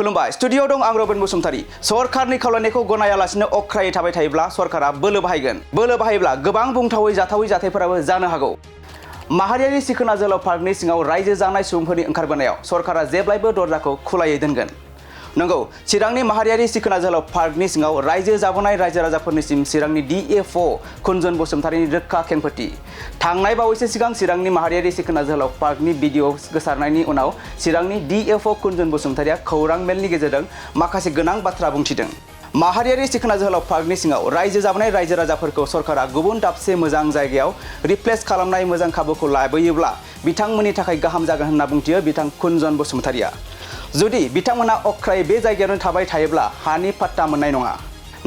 खुलुमबाय स्टुडिअ दं आं रबिन बसुमतारी। सरकारनि खावलायनायखौ गनायालासिनो अख्रायै थाबाय थायोब्ला सरकारा बोलो बाहायगोन। बोलो बाहायोब्ला गोबां बुंथावै जाथावै जाथायफोराबो जानो हागौ। माहारियारि सिखोना जोहोलाव पार्कनि सिङाव रायजो जानाय सुबुंफोरनि ओंखारबोनायाव सरकारा जेब्लायबो दरजाखौ खुलायै दोनगोन। नंगौ, चिरांनि माहारियारि सिखोना जोहोलाव पार्कनि सिङाव रायजो जाबोनाय रायजो राजाफोरनिसिम चिरांनि DFO कुन्जन बसुमतारीनि रोखा खेंफोरथि। थांनाय बावैसो सिगां चिरांनि माहारियारि सिखोना जोहोलाव पार्कनि भिडिअ गोसारनायनि उनाव चिरांनि DFO कुन्जन बसुमतारीया खौरां मेलनि गेजेरजों माखासे गोनां बाथ्रा बुंथिदों। माहारियारि सिखोना जोहोलाव पार्कनि सिङाव रायजो जाबोनाय रायजो राजाफोरखौ सरकारा गुबुन दाबसे मोजां जायगायाव रिप्लेस खालामनाय मोजां खाबुखौ लाबोयोब्ला बिथांमोननि थाखाय गाहाम जागोन होनना बुंथियो बिथां कुन्जन बसुमतारीया। जुदि बिथांमोना अख्रायै बे जायगायावनो थाबाय थायोब्ला हानि पाट्टा मोननाय नङा।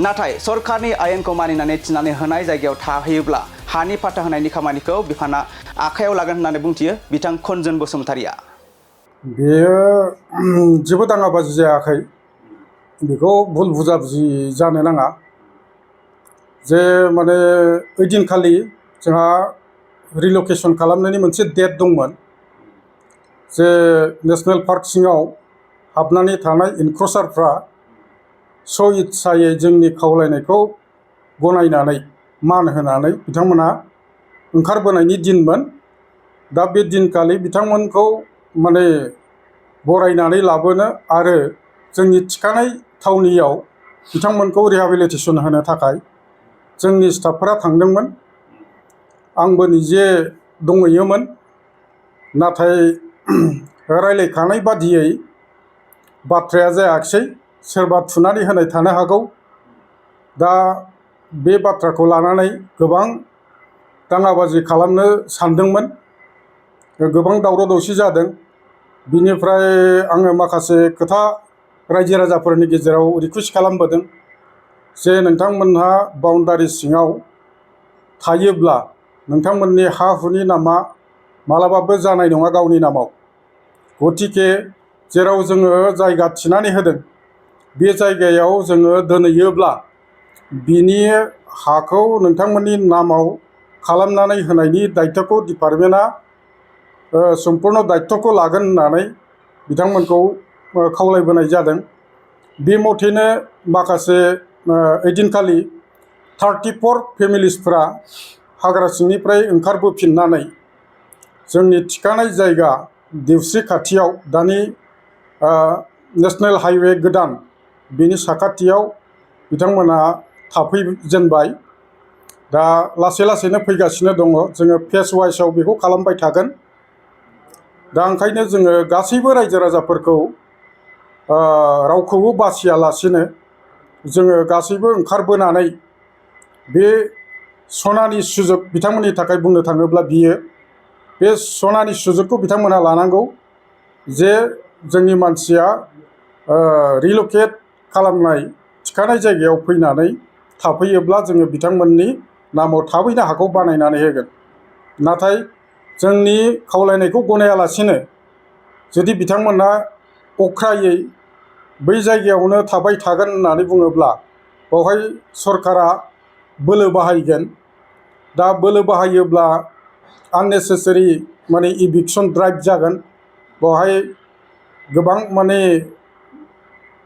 नाथाय सरकारनि आयेनखौ मानिनानै थिनानै होनाय जायगायाव थाहैयोब्ला हानि पाट्टा होनायनि खामानिखौ बिफाना आखायाव लागोन होननानै बुंथियो बिथां कुन्जन बसुमतारीया। बेयो जेबो दाङाबाजि जायाखै, बेखौ भुल बुजाबुजि जानो नाङा। जे माने ओइदिनखालि जोंहा रिलकेसन खालामनायनि मोनसे डेट दंमोन। जे नेसनेल पार्क सिङाव हाबनानै थानाय इनक्रचारफ्रा इस्सायै जोंनि खावलायनायखौ गनायनानै मान होनानै बिथांमोना ओंखारबोनायनि दिनमोन। दा बे दिनखालि बिथांमोनखौ माने बरायनानै लाबोनो आरो जोंनि थिखानाय थावनियाव बिथांमोनखौ रिहाबिलिटेसन होनो थाखाय जोंनि स्टाफफोरा थांदोंमोन। आंबो निजे दंहैयोमोन। नाथाय रायलायखानाय बादियै बाथ्राया जायाखिसै, सोरबा थुनानै होनाय थानो हागौ। दा बे बाथ्राखौ लानानै गोबां दाङाबाजि खालामनो सानदोंमोन, गोबां दावराव दावसि जादों। बिनिफ्राय आङो माखासे खोथा रायजो राजाफोरनि गेजेराव रिकुवेस्ट खालामबोदों जे नोंथांमोनहा बाउन्डारि सिङाव थायोब्ला नोंथांमोननि हा हुनि नामा मालाबाबो जानाय नङा गावनि नामाव। गतिके जेराव जोङो जायगा थिनानै होदों बे जायगायाव जोङो दोनहैयोब्ला बिनि हाखौ नोंथांमोननि नामाव खालामनानै होनायनि दायित्वखौ डिपार्टमेन्टआ सम्पुर्ण दायित्वखौ लागोन होननानै बिथांमोनखौ खावलायबोनाय जादों। बे मथेनो माखासे ओइदिनखालि 34 फेमिलिसफोरा हाग्रा सिंनिफ्राय ओंखारबोफिननानै जोंनि थिखानाय जायगा देवस्रि खाथियाव, दानि नेसनेल हाइवे गोदान बेनि साखाथियाव बिथांमोना थाफैजेनबाय। दा लासै लासैनो फैगासिनो दङ। जोङो फेस वाइसआव बेखौ खालामबाय थागोन। दा ओंखायनो जोङो गासैबो रायजो राजाफोरखौ रावखौबो बासियालासिनो जोङो गासैबो ओंखारबोनानै बे सनानि सुजुग बिथांमोननि थाखाय बुंनो थाङोब्ला बियो बे सनानि सुजुगखौ बिथांमोनहा लानांगौ जे जोंनि मानसिया रिलकेट खालामनाय थिखानाय जायगायाव फैनानै थाफैयोब्ला जोङो बिथांमोननि नामाव थाबैनो हाखौ बानायनानै होगोन। नाथाय जोंनि खावलायनायखौ गनायालासिनो जुदि बिथांमोना अख्रायै बै जायगायावनो थाबाय थागोन होननानै बुङोब्ला बेवहाय सरकारा बोलो बाहायगोन। दा बोलो बाहायोब्ला आननेसेसारि माने इभिकसन ड्राइभ जागोन। बेवहाय गोबां माने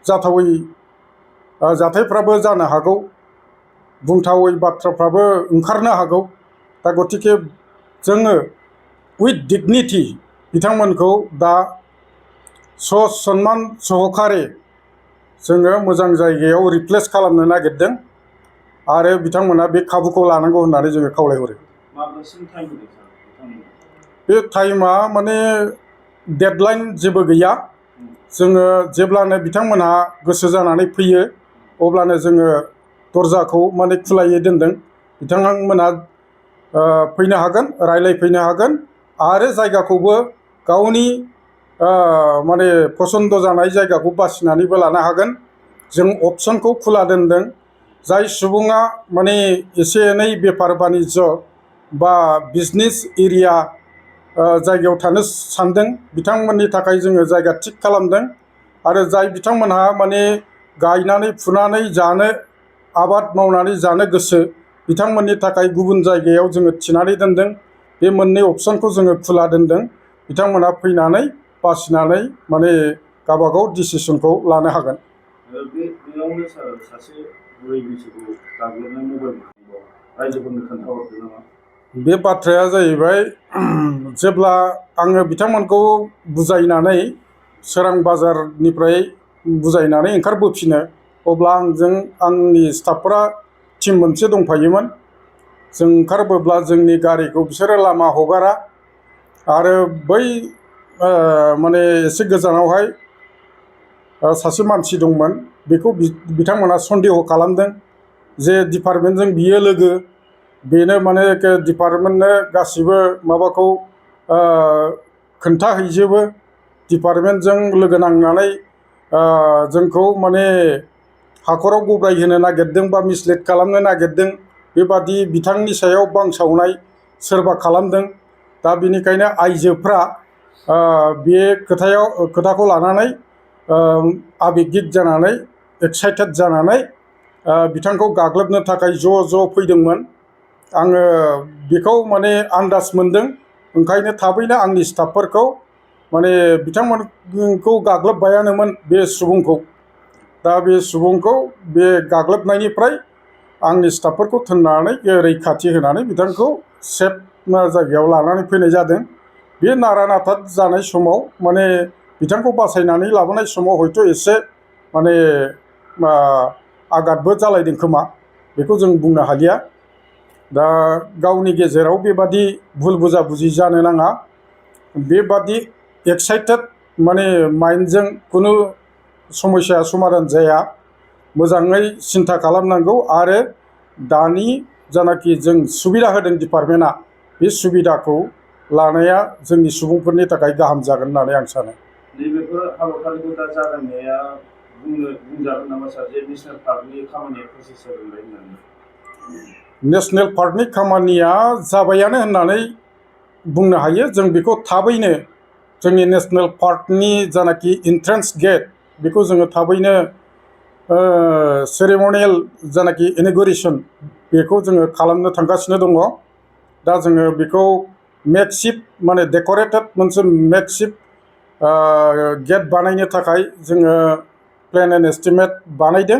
जाथावै जाथायफ्राबो जानो हागौ, बुंथावै बाथ्राफ्राबो ओंखारनो हागौ। दा गतिके जोङो उइथ डिगनिटि बिथांमोनखौ दा सन्मान सहकारे जोङो मोजां जायगायाव रिप्लेस खालामनो नागिरदों आरो बिथांमोना बे खाबुखौ लानांगौ होननानै जोङो खावलायहरो। बे टाइमा माने डेडलाइन जेबो गैया। जोङो जेब्लानो बिथांमोनहा गोसो जानानै फैयो अब्लानो जोङो दरजाखौ माने खुलायै दोनदों। बिथांमोनहा फैनो हागोन, रायलायफैनो हागोन आरो जायगाखौबो गावनि माने पसन्द जानाय जायगाखौ बासिनानैबो लानो हागोन। जों अपसनखौ खुला दोनदों। जाय सुबुङा माने एसे एनै बेफार बानिज्य बा बिजनेस एरिया जायगायाव थानो सानदों बिथांमोननि थाखाय जोङो जायगा थिग खालामदों। आरो जाय बिथांमोनहा माने गायनानै फुनानै जानो, आबाद मावनानै जानो गोसो बिथांमोननि थाखाय गुबुन जायगायाव जोङो थिनानै दोनदों। बे मोननै अपसनखौ जोङो खुला दोनदों। बिथांमोनहा फैनानै बासिनानै माने गावबागाव डिसिसनखौ लानो हागोन। बेयावनो सासे बुरै बैसोखौ गाग्लोबनाय मबाइल रायजोफोरनो खोन्थाहरदो नामा? बे बाथ्राया जाहैबाय जेब्ला आङो बिथांमोनखौ बुजायनानै सोरां बाजारनिफ्राय बुजायनानै ओंखारबोफिनो अब्ला आंनि स्टाफफोरा टिम मोनसे दंफायोमोन। जों ओंखारबोब्ला जोंनि गारिखौ बिसोरो लामा हगारा आरो बै माने एसे गोजानावहाय सासे मानसि दंमोन। बेखौ बिथांमोना सन्देह खालामदों जे डिपार्टमेन्टजों बियो लोगो, बेनो माने डिपार्टमेन्टनो गासिबो माबाखौ खोन्थाहैजोबो। डिपार्टमेन्टजों लोगो नांनानै जोंखौ माने हाखराव गब्रायहोनो नागिरदों बा मिसलिड खालामनो नागिरदों, बेबादि बिथांनि सायाव बांसावनाय सोरबा खालामदों। दा बेनिखायनो आइजोफ्रा बे खोथाखौ लानानै आबेगिक जानानै एक्साइटेड जानानै बिथांखौ गाग्लोबनो थाखाय ज' फैदोंमोन। आङो बेखौ माने आन्दाज मोनदों, ओंखायनो थाबैनो आंनि स्टाफफोरखौ माने बिथांमोनखौ गाग्लोबबायानोमोन बे सुबुंखौ। दा बे सुबुंखौ बे गाग्लोबनायनिफ्राय आंनि स्टाफफोरखौ थिननानै रैखाथि होनानै बिथांखौ सेफ जायगायाव लानानै फैनाय जादों। बे नारा-नाथा जानाय समाव माने बिथांखौ बासायनानै लाबोनाय समाव हयथ' एसे माने आघातबो जालायदों खोमा, बेखौ जों बुंनो हालिया। दा गावनि गेजेराव बेबादि भुल बुजा-बुजि जानो नाङा। बेबादि एक्साइटेड माने माइन्डजों खुनु समस्या समाधान जाया। मोजाङै सिन्था खालामनांगौ आरो दानि जानाखि जों सुबिदा होदों डिपार्टमेन्टआ, बे सुबिदाखौ लानाया जोंनि सुबुंफोरनि थाखाय गाहाम जागोन होननानै आं सानो। नैबेफोर हाबाफारिखौ दा जागायनाया बुंजागोन नामा सार जे नेसनेल पार्कनि खामानिया प्रसेस जाबाय होननानै? नेसनेल पार्कनि खामानिया जाबायानो होननानै बुंनो हायो। जों बेखौ थाबैनो जोंनि नेसनेल पार्कनि जानाखि इन्ट्रेन्स गेट, बेखौ जोङो थाबैनो सेरेमनियेल जानाखि इनगुरेसन, बेखौ जोङो खालामनो थांगासिनो दङ। दा जोङो बेखौ मेकशिफ्ट माने डेक'रेटेड मोनसे मेकशिफ्ट गेट बानायनो थाखाय जोङो प्लेन एन्ड एस्टिमेट बानायदों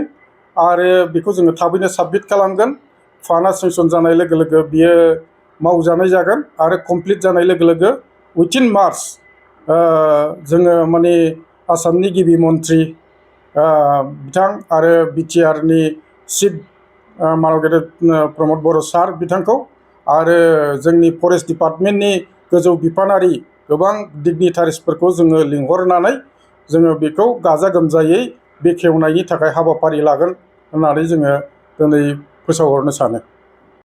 आरो बेखौ जोङो थाबैनो साबमिट खालामगोन। फान्डआ सेंसन जानाय लोगो लोगो बियो मावजानाय जागोन आरो कमप्लिट जानाय लोगो लोगो उइथिन मार्च जोङो माने आसामनि गिबि मन्त्रि बिथां आरो बिटिआरनि चिफ मानगेजेर प्रमद बर' सार बिथांखौ आरो जोंनि फरेस्ट डिपार्टमेन्टनि गोजौ बिफानारि गोबां डिगनिटारिसफोरखौ जोङो लिंहरनानै जोङो बेखौ गाजा-गोमजायै बेखेवनायनि थाखाय हाबाफारि लागोन होननानै जोङो दिनै फोसावहरनो सानो।